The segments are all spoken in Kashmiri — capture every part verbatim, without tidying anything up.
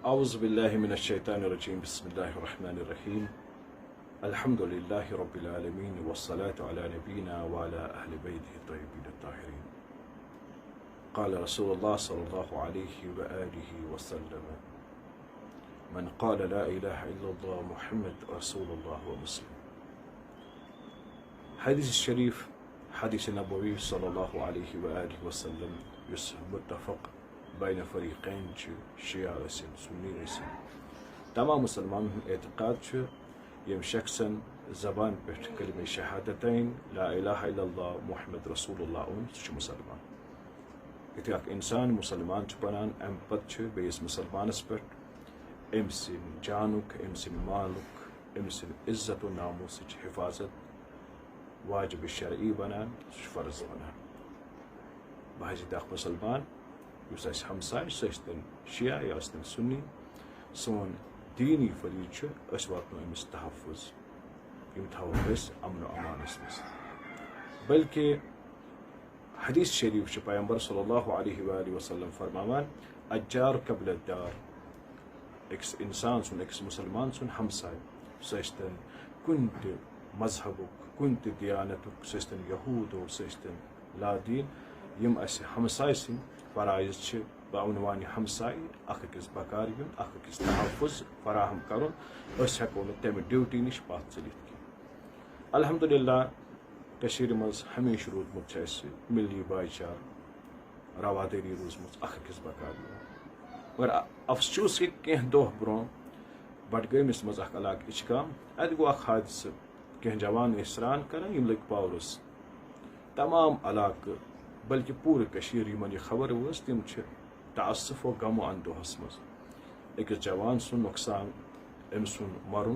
أعوذ بالله من الشيطان الرجيم. بسم الله الرحمن الرحيم. الحمد لله رب العالمين، والصلاة على نبينا وعلى أهل بيته الطيبين الطاهرين. قال رسول الله صلى الله عليه وآله وسلم: من قال لا إله إلا الله محمد رسول الله ومسلم. حدیث شریف، حدیث نبوی صلی اللہ علیہ وآلہ وسلم، یُس متفق بین فریقین چھُ، شیعہ ٲسِن، سنی ٲسِن، تمام مسلمانن ہُنٛد اعتقاد چھُ، ییٚمہِ شخصن زبان پٮ۪ٹھ کلمہ شہادتین، لا الہ الا اللہ محمد رسول اللہ، اوٚن، سُہ چھُ مسلمان۔ یُتھُے اکھ انسان مسلمان چھُ بنان، امہِ پتہٕ چھُ بیٚیِس مسلمانس پٮ۪ٹھ أمۍ سٕنٛدِ جانُک، أمۍ سٕنٛدِ مالُک، أمۍ سٕنٛدِ عزت و ناموسٕچ حفاظت واجب شرعی بنان، سُہ چھُ فرض بنان۔ بحیثیت اکھ مسلمان، یُس اَسہِ ہمساے، سُہ ٲسۍتن شیعہ یا ٲسۍتن سنی، سون دیٖنی فریضہٕ چھُ، أسۍ واتناوو أمِس تحفظ، یِم تھاوو أسۍ امن و امانس منٛز۔ بلکہ حدیث شریف چھُ پیغمبر صلی اللہ علیہ وآلہ وسلم فرماوان، الجار قبل الدار، أکِس انسان سُنٛد، أکِس مسلمان سُنٛد ہمساے، سُہ ٲسۍتن کُنہِ تہِ مذہبُک، کُنہِ تہِ دیانتُک، سُہ ٲسۍتن یہوٗد اوس، سُہ ٲسۍتن لادین، یِم اَسہِ ہمساے سٕنٛدۍ فرائض چھِ، بعنوان ہمساے اکھ أکِس بکار یُن، اکھ أکِس تحفظ فراہم کرُن، أسۍ ہٮ۪کو نہٕ تَمہِ ڈیوٹی نِش پتھ ژٔلِتھ کینٛہہ۔ الحمدللہ، کٔشیٖرِ منٛز ہمیشہِ روٗدمُت چھُ اَسہِ ملی بھایی چارٕ، روادٲری روٗزمٕژ اکھ أکِس بکار یِوان۔ مگر ا-، افسوس کہِ کینٛہہ دۄہ برونٛہہ بڈگٲمِس منٛز اکھ علاقہٕ اِچکام، اَتہِ گوٚو اکھ حادثہٕ۔ کینٛہہ جوان ٲسۍ سرٛان کران، یِم لٔگۍ پاورس۔ تمام علاقہٕ، بلکہِ پوٗرٕ کٔشیٖر، یِمن یہِ خبر وٲژ، تِم چھِ تاسف و غم و اندوہس منٛز۔ أکِس جوان سُنٛد نۄقصان، أمۍ سُنٛد مرُن،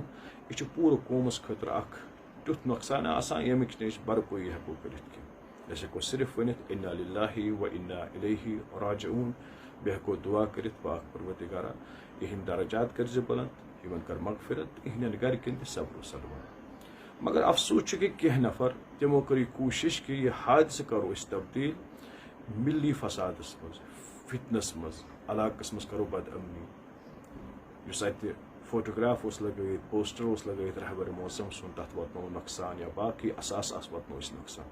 یہِ چھُ پوٗرٕ قومس خٲطرٕ اکھ تیُتھ نۄقصان آسان، ییٚمِچ نہٕ أسۍ بھرپٲیی ہٮ۪کو کٔرِتھ کینٛہہ۔ أسۍ ہٮ۪کو صرف ؤنِتھ، انا للہ و انا الیہ راجعون۔ بیٚیہِ ہٮ۪کو دعا کٔرِتھ، پاک پروردگارا، یِہِنٛدۍ درجات کٔرزِ بلند، یِمن کر مغفرت، یِہِنٛدٮ۪ن گرِکٮ۪ن تہِ صبر و سلامت۔ مگر افسوس چھُ کہِ کینٛہہ نفر، تِمو کٔر یہِ کوٗشش کہِ یہِ حادثہٕ کرو أسۍ تبدیل ملی فسادس منٛز، فتنس منٛز، علاقس منٛز کرو بدامنی۔ یُس اتہِ فوٹوگراف اوس لگٲیِتھ، پوسٹر اوس لگٲیِتھ رہبر معظم سُنٛد، تتھ واتنوو نۄقصان، یا باقٕے اثاثہٕ آسہٕ واتنوو أسۍ نۄقصان۔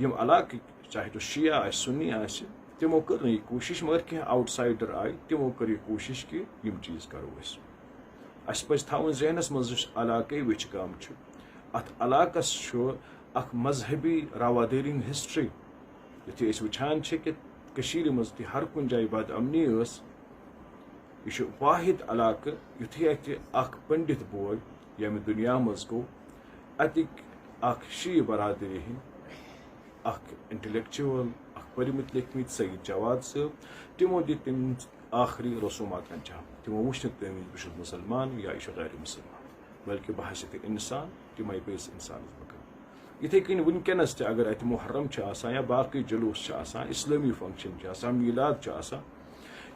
یِم علاقٕکۍ، چاہے تُہۍ شیعہ آسہِ، سُنی آسہِ، تِمو کٔر نہٕ یہِ کوٗشِش، مگر کینٛہہ آوٹ سایڈر آیہِ، تِمو کٔر یہِ کوٗشِش کہِ یِم چیٖز کرو أسۍ۔ اَسہِ پَزِ تھاوُن ذہنَس منٛز، یُس علاقے وِچھِ گام چھُ، اَتھ علاقَس چھُ اَکھ مذہبی روادٲری ہٕنٛز ہسٹری۔ یُتھُے أسۍ وٕچھان چھِ کہِ کٔشیٖرِ منٛز تہِ ہر کُنہِ جایہِ بد امنی ٲس، یہِ چھُ واحد علاقہٕ، یُتھُے اَتہِ اَکھ پنڈت بوے ییٚمہِ دُنیا منٛز گوٚو، اَتِکۍ اَکھ شیعہ برادری ہٕنٛدۍ اَکھ انٹلیکچوئل، اَکھ پٔرمٕتۍ لیکھمٕتۍ سید جواد صٲب، تِمو دِتۍ تٔمِس آخری رسومات انجام۔ تِمو وٕچھ نہٕ تَمہِ وِزِ بہٕ چھُس مُسلمان یا یہِ چھُ غٲر مُسلمان، بلکہِ بحیثیت انسان تِمے بیٚیِس انسانس بکار۔ یِتھے کٔنۍ وٕنکیٚنس تہِ اگر اتہِ محرم چھُ آسان یا باقٕے جلوس چھِ آسان، اسلٲمی فنکشن چھِ آسان، میلاد چھُ آسان،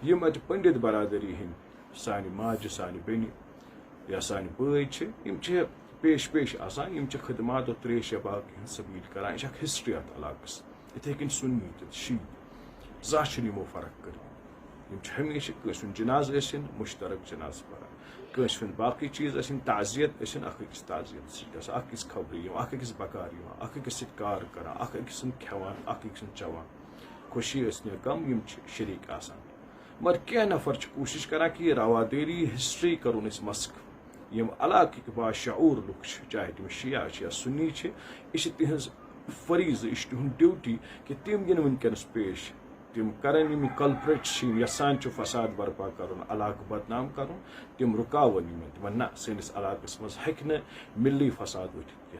یِم اتہِ پنڈت برادری ہٕنٛدۍ، سانہِ ماجہِ، سانہِ بیٚنہِ یا سانہِ بٲے چھِ، یِم چھِ پیش پیش آسان، یِم چھِ خدمات و تریش یا باقٕے ہٕنٛز سبیل کران۔ یہِ چھِ اکھ ہسٹری اتھ علاقس۔ یِتھے کٔنۍ سُنی تہٕ شیعہ، زانٛہہ چھُنہٕ یِمو فرق کٔرمٕژ۔ یِم چھِ ہمیشہِ کٲنٛسہِ ہُنٛد جنازٕ ٲسِن، مُشترک جنازٕ پران۔ کٲنٛسہِ ہُنٛد باقٕے چیٖز ٲسِن، تعزیت ٲسِن، اکھ أکِس تعزیت سۭتۍ آسان، اکھ أکِس خبرِ یِوان، اکھ أکِس بکار یِوان، اکھ أکِس سۭتۍ کار کران، اکھ أکِس سُنٛد کھٮ۪وان، اکھ أکِس سُنٛد چٮ۪وان۔ خوشی ٲسِن یا غم، یِم چھِ شریٖک آسان۔ مگر کینٛہہ نفر چھِ کوٗشِش کران کہِ یہِ روادٲری ہسٹری کرون أسۍ مسخ۔ یِم علاقٕکۍ باشعوٗر لُکھ چھِ، چاہے تِم شیعہ چھِ یا سُنی چھِ، یہِ چھِ تِہنٛز فریضہٕ، یہِ چھِ تِہُنٛد ڈیوٹی کہِ تِم یِن وٕنکیٚنس پیش۔ تِم کرن، یِم کلپریٹ چھِ، یِم یژھان چھِ فساد برپا کرُن، علاقہٕ بدنام کرُن، تِم رُکاون یِمن۔ تِمن نہ، سٲنِس علاقس منٛز ہیٚکہِ نہٕ ملی فساد ؤتھِتھ کینٛہہ۔